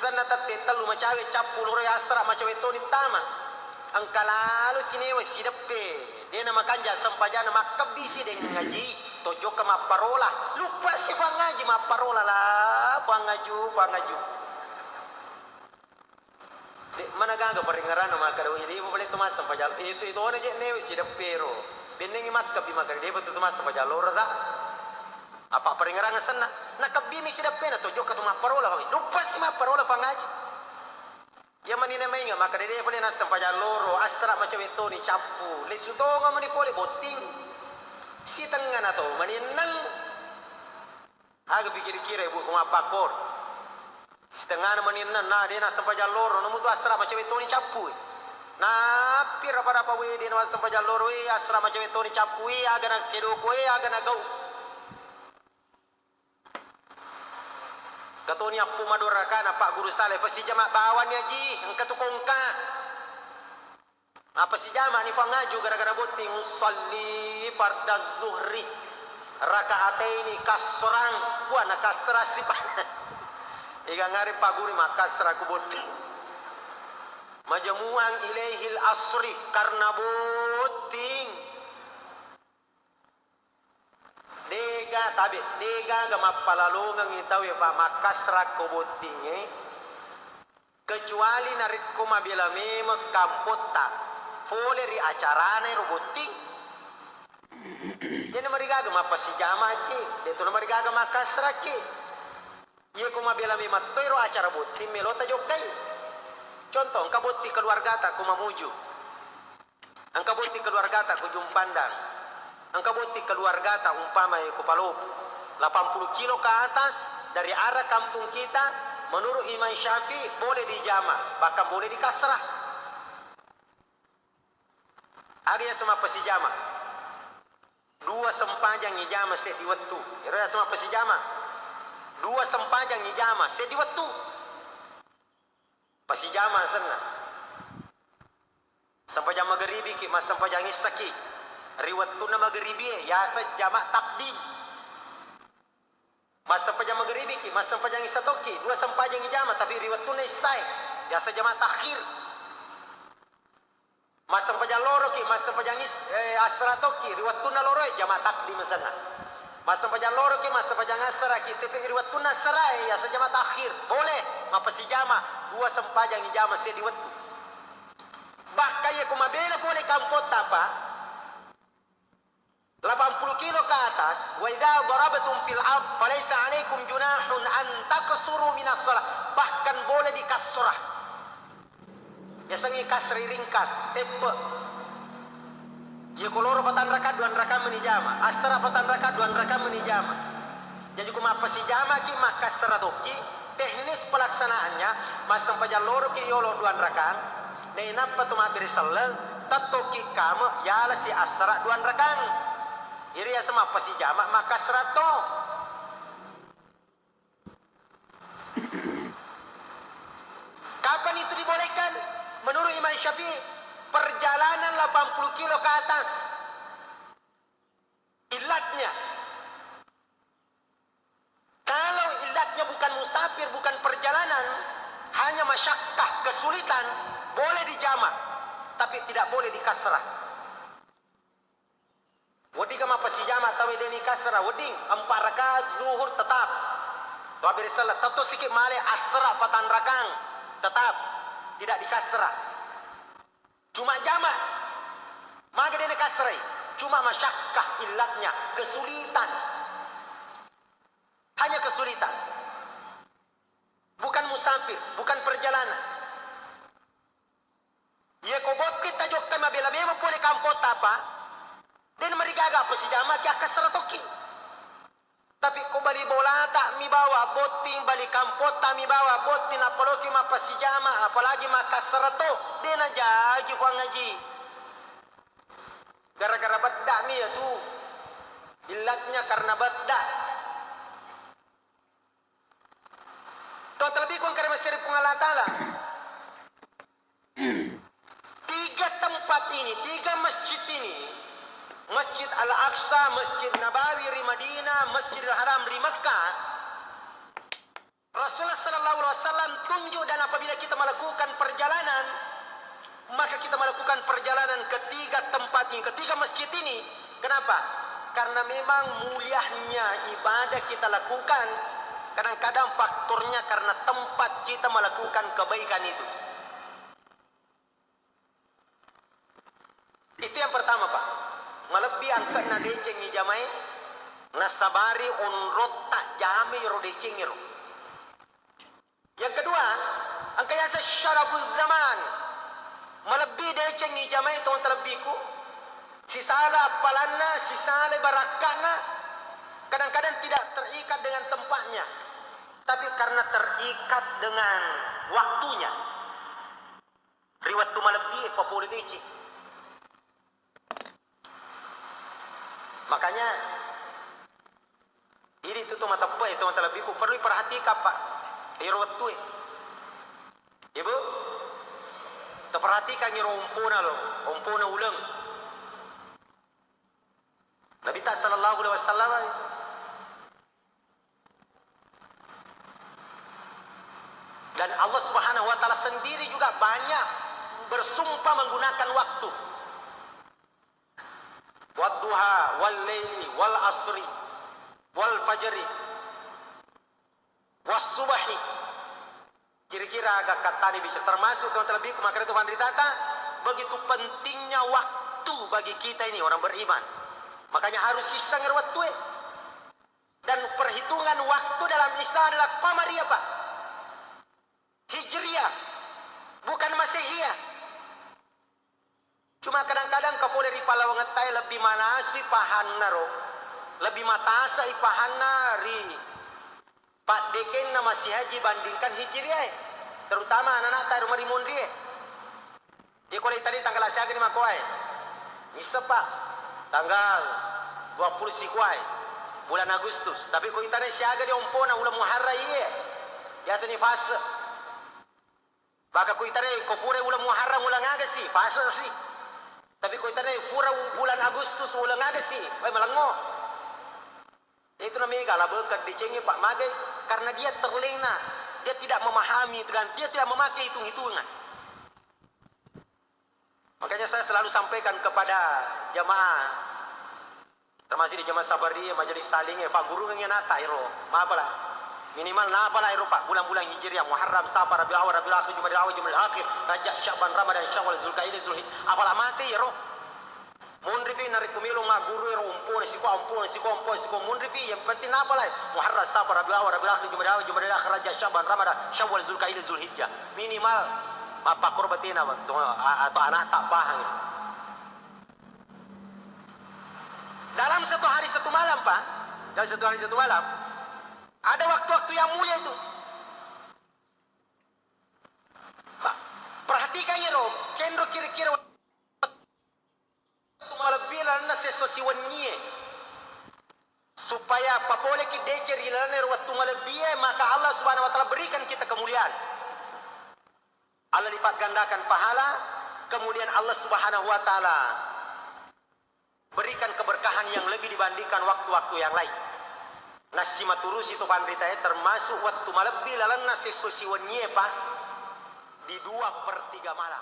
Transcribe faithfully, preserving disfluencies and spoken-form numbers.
Senna tette tellu macawe cappu loro assara macawe toni tama. Engka lalo sinewa sideppe, dena makanja sempajanna makkebbisi deng ngaji, tojokka mapparola. Lupa si fangaju mapparola la, fangaju, fangaju. De mana gaga paringeranna makkeda, "Wih, de pale tu massempajang." Itu, itu ona je newe sideppero. Bennengi makkebbi makkeda, "De tu massempajang loro ta." Apa paringerang senna? Nakebbimi sideppena, tojokka tu mapparola, fangaju. Lupa si mapparola, fangaju. Iya manina mainga makkeda de pale nassempajang loro, assara macawe toni cappu, lesu tonga mani pole botting. Sitengnga na to maninnang. Aga pikiri-kira ibu ko mappakkor. Sitengngana maninnang na de nassempajang loro, namutu assara macawe toni cappu. Nappi rapa-rapa we de nassempajang loro, eh, assara macawe toni cappu, eh, aga na kedoko, eh, aga na gau. Katoni appu madorakana Pak Guru Saleh, pasijama bawani aji, engka tu kongka. Apa sijama ni fangaju gara-gara botting, usalli fardaz zuhri rakaataini kasrang, wa na kasra sipa. Iga ngare Pak Guru makassara ku botting. Majamuang ilaihil asri karena botting. Dega tabe, degaga mappalalongengngi tauwe, Pak, makkassara ko bottingnge, kecuali narekko mabela memeng kampotta fole ri acarana ero botting. Dena marigaga mappasijamaki, detu namarigaga makkassaraki. Iya ko mabela memeng to ero acara botting melota jokkai. Contoh, engka botting keluargata ko Mamuju. Engka botting keluargata ko Jumpandang. Engka botting keluargata umpama ko Palopo. Delapan puluh kilo ke atas dari arah kampung kita, menurut Imam Syafi'i boleh dijama, bahkan boleh dikassara. Aga yaseng mappasijama? Dua sempajang ijama seddi wettu. Ero yaseng mappasijama. Dua sempajang ijama seddi wettu. Pasijama asenna. Sempajang magaribiki, massempajang issaki. Ri wettunna magaribie, yaseng jama takdim. Massempajang magaribiki, massempajang issa tokki, dua sempajang ijama, tapi ri wettunna issae, yaseng jama takhir. Massempajang loroki, massempajang is-, eh, assara tokki, ri wettunna loroe, jama takdim asenna. Massempajang loroki, massempajang assaraki, tapi ri wettunna assarae, yaseng jama takhir. Boleh, mappasijama, dua sempajang ijama seddi wettu. Bahkan iya ko mabela pole kampotta, Pak, delapan puluh kilo ke atas, wa idza darabtum fil ard falaisa alaikum junahun an taqsuru minas shalah. Bahkan boleh dikassara. Yasengnge kasri ringkas, teppe. Iya ko loro patanrakang, duanrakang meni jama. Assara patanrakang, duanrakang meni jama. Jaji ko mappasijamaki, makkassara tokki, teknis pelaksanaannya, massempajang loroki yolo duanrakang, nainappa to mabbere selleng, tettokki kame yalasi assara duanrakang. Iri yaseng mappasijama makkassara to. Kapan itu dibolehkan? Menurut Imam Syafi'i, perjalanan delapan puluh kilo ke atas. Illatnya, kalau illatnya bukan musafir, bukan perjalanan, hanya masyakkah, kesulitan, boleh dijama, tapi tidak boleh dikassara. Wedding ka mappasijama tauwe de ni kassara, wedding empat rakaat zuhur tetap. Tau bere sella, tetto siki male assara patanrakang, tetap tidak dikassara. Cuma jama. Maga de ni kassarai? Cuma masyakkah illatnya, kesulitan. Hanya kesulitan. Bukan musafir, bukan perjalanan. Iya ko botting tajokka mabela memang pole kampotta apa? De marigaga apa sijamaki akkassara tokki. Tapi ko bali bolata mi bawa botting, bali kampotta mi bawa botting, nappa loki mappasijama, apalagi makkassara to, de najaji Puang Haji. Gara-gara bedda mi ya tu. Illatnya karena bedda. Kau terlebih kau karena masih Puang Allah Ta'ala. Tiga tempat ini, tiga masjid ini, Masjid Al-Aqsa, Masjid Nabawi di Madinah, Masjidil Haram di Mekah, Rasulullah sallallahu Alaihi Wasallam tunjuk, dan apabila kita melakukan perjalanan, maka kita melakukan perjalanan ketiga tempat ini, ketiga masjid ini. Kenapa? Karena memang mulianya ibadah kita lakukan, kadang-kadang faktornya karena tempat kita melakukan kebaikan itu. Itu yang pertama, Pak. Malebbi angke'na deceng ijamae, nasabari onrotta jame ro deceng ro. Yang kedua, engka yaseng syarafuz zaman. Malebbi deceng ijamae tong talebbiku. Sisala appalanna, sisala barakka'na, kadang-kadang tidak terikat dengan tempatnya, tapi karena terikat dengan waktunya. Ri wettu malebbi e papole deceng. Makanya, idi tu to mateppe e, to talebbiku, perlu perhatikan, Pak. Iro wettu e. Ibu, taperhatikan iro ompona lo, ompona uleng. Nabitta sallallahu alaihi wasallam itu. Dan Allah Subhanahu wa Ta'ala sendiri juga banyak bersumpah menggunakan waktu. Wadduha, wal laili, wal asri, wal fajri, was subahi. Kira-kira aga kattani bisa termasuk, tong talebbiku, makanya itu panritata, begitu pentingnya waktu bagi kita ini orang beriman. Makanya harus sisseng ro wettu e. Dan perhitungan waktu dalam Islam adalah Qamariyah, Pak. Hijriyah, bukan Masehiyah. Cuma kadang-kadang ka fole ri pallawangetta e lebbi manasui pahanna ro, lebbi matasai pahanna ri paddekenna Masihaji bandingkan Hijriyah e, terutama anak-anak ta ro marimonri e. Iya ko le tadi tanggal siaga ni makkoae? Misseng, Pak. Tanggal dua puluh sikoae, bulan Agustus. Tapi ko itana siaga di ompona uleng Muharram iye, biasa ni fase. Maka ko itana ko pura uleng Muharram uleng aga si, fase si. Tapi ko itana pura u-, bulan Agustus uleng aga si, wae malengo. Itu namanya gala bekeng decengnge, Pak, magai, karena dia terlena, dia tidak memahami itu dan dia tidak memakai hitung-hitungan. Makanya saya selalu sampaikan kepada jamaah, termasuk di jamaah Sabariyah, majelis taklim, eh, Pak, gurungengngi anakta ero, mapala. Minimal napala ero, Pak, bulan-bulan Hijriah, Muharram, Safar, Rabiul Awal, Rabiul Akhir, Jumadil Awal, Jumadil Akhir, Rajab, Sya'ban, Ramadan, Syawal, Zulkaidah, Zulhijjah, apala mate ero. Monripi narekko melo magguru ero, ompona siko, ompona siko, ompona siko, monripi, yang penting napalai. Muharram, Safar, Rabiul Awal, Rabiul Akhir, Jumadil Awal, Jumadil Akhir, Rajab, Sya'ban, Ramadan, Syawal, Zulkaidah, Zulhijjah. Minimal mappakkoro batena atau, atau anakta pahang. Dalam satu hari satu malam, Pak. Dalam satu hari satu malam, ada waktu-waktu yang mulia itu. Pak, perhatikan ero, kenro kira-kira wettu malebbi lalenna sesso siwennie, supaya papoleki deceng ri lalenna ero wettu malebbie, maka Allah Subhanahu wa Ta'ala berikan kita kemuliaan. Allah lipat gandakan pahala, kemudian Allah Subhanahu wa Ta'ala berikan keberkahan yang lebih dibandingkan waktu-waktu yang lain. Nassimaturusi to panritae, termasuk wettu malebbi lalenna sesso siwennie, Pak, di dua per tiga malam.